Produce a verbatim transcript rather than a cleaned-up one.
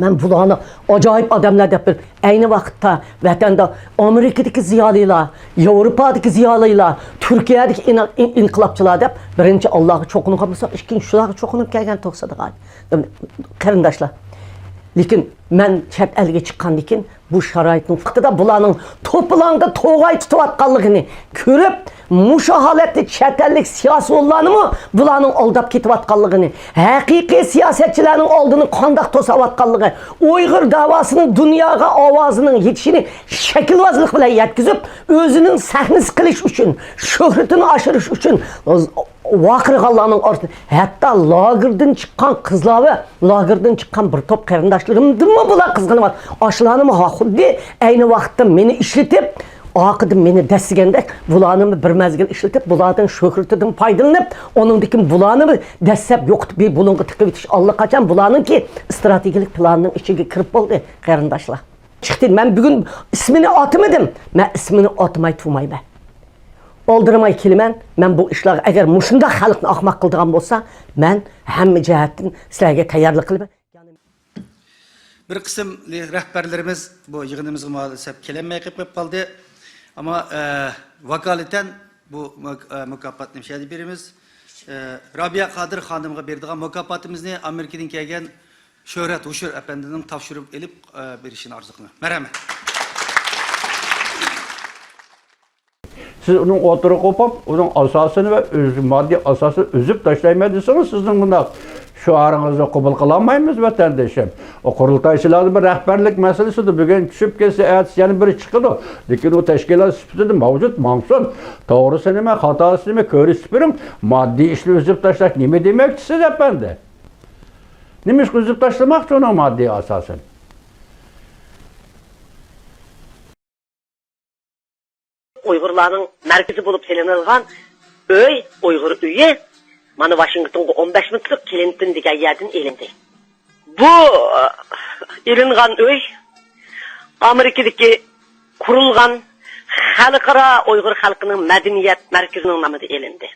مەن بۇلارنى ئاجايىپ ئادەملەر دەپ بىلىپ، ئەينى ۋاقىتتا ۋەتەندە ئامېرىكىدىكى زىيالىيلار، ياۋروپادىكى زىيالىيلار، تۈركىيەدىكى ئىن-، ئىن-، ئىنقىلابچىلار دەپ بىرىنچى ئاللاغا چوقۇنغان بولساق، ئىككىنچى شۇلارغا چوقۇنۇپ كەلگەن توسىدىغان. قېرىنداشلار، لېكىن مەن چەت ئەلگە چىققاندىن كېيىن بۇ شارائىتنىڭ ۋاقتىدا بۇلارنىڭ توپىلاڭدا توغاي تۇتۇۋاتقانلىقىنى كۆرۈپ، مۇشۇ ھالەتتە چەت ئەللىك سىياسىيونلارنىمۇ بۇلارنىڭ ئالداپ كېتىۋاتقانلىقىنى، ھەقىقىي سىياسەتچىلەرنىڭ ئالدىنى قانداق توسۇۋاتقانلىقى، ئۇيغۇر داۋاسىنىڭ دۇنياغا ئاۋازىنىڭ يېتىشىنى شەكىلۋازلىق بىلەن يەتكۈزۈپ، ئۆزىنىڭ سەھنىسى قىلىش ئۈچۈن، شۆھرىتىنى ئاشۇرۇش ئۈچۈن ۋارقىرىغانلارنىڭ ئارىسىدا ھەتتا لاگېردىن چىققان قىزلار ۋە لاگېردىن چىققان بىر توپ قېرىنداشلىرىمدىنمۇ بۇلار قىزغىنىۋاتىدۇ. ئاشۇلارنىمۇ ھا، خۇددى ئەينى ۋاقىتتا مېنى ئىشلىتىپ، ئارقىدىن مېنى دەسسىگەندەك، بۇلارنىمۇ بىر مەزگىل ئىشلىتىپ، بۇلاردىن شۆھرىتىدىن پايدىلىنىپ، ئۇنىڭدىن كېيىن بۇلارنىمۇ دەسسەپ يوقىتىپ، بىر بۇلۇڭغا تىقىۋېتىش ئاللىقاچان بۇلارنىڭكى ئىستراتېگىيەلىك پىلانىنىڭ ئىچىگە كىرىپ بولدى، قېرىنداشلار. چىقتى. مەن بۈگۈن ئىسمىنى ئاتىمىدىم. مەن ئىسمىنى ئاتىماي تۇرمايمەن. ئالدىرىماي كېلىمەن. مەن بۇ ئىشلارغا، ئەگەر مۇشۇنداق خەلقنى ئاخماق قىلىدىغان بولسا، مەن ھەممە جەھەتتىن سىلەرگە تەييارلىق قىلىمەن. بىر قىسىم رەھبەرلىرىمىز بۇ يىغىنىمىزغا مۇناسىپ كېلەلمەي قېلىپ قالدى. ئەمما، ئە، ۋاكالىتەن بۇ مۇك-، ئە، مۇكاپاتنى مۇشۇ يەردە بېرىمىز. ئە، رابىيە قادىر خانىمغا بېرىدىغان مۇكاپاتىمىزنى ئامېرىكىدىن كەلگەن شۆھرەت ھوشۇر ئەپەندىنىڭ تاپشۇرۇپ ئېلىپ، ئە، بېرىشىنى ئارزۇ قىلىمەن. مەرھەمەت. سىز ئۇنىڭ ئوتتۇرىغا قويۇپ، ئۇنىڭ ئاساسىنى ۋە ئۆز-، ماددىي ئاساسىنى ئۈزۈپ تاشلايمەن دېسىڭىز، سىزنىڭ بۇنداق شوئارىڭىزنى قوبۇل قىلالمايمىز، ۋەتەندىشىم. ئۇ قۇرۇلتايچىلاردا بىر رەھبەرلىك مەسىلىسىدۇر. بۈگۈن چۈشۈپ كەتسە، ئەتىسى يەنە بىرى چىقىدۇ. لېكىن ئۇ تەشكىلات سۈپىتىدە مەۋجۇت ماڭسۇن. توغرىسى نېمە، خاتاسى نېمە، كۆرسىتىپ بېرىڭ. ماددىي ئىشنى ئۈزۈپ تاشلاش نېمە دېمەكچى سىز، ئەپەندى؟ نېمىشقا ئۈزۈپ تاشلىماقچى ئۇنىڭ ماددىي ئاساسىنى؟ ئۇيغۇرلارنىڭ مەركىزى بولۇپ سېلىنىلغان ئۆي، ئۇيغۇر ئۆيى، مانا، ۋاشىنگتونغا ئون بەش مىنۇتلۇق كلىنتون دېگەن يەردىن ئېلىندى. بۇ، ئېلىنغان ئۆي ئامېرىكىدىكى قۇرۇلغان خەلقئارا ئۇيغۇر خەلقىنىڭ مەدەنىيەت مەركىزىنىڭ نامىدا ئېلىندى.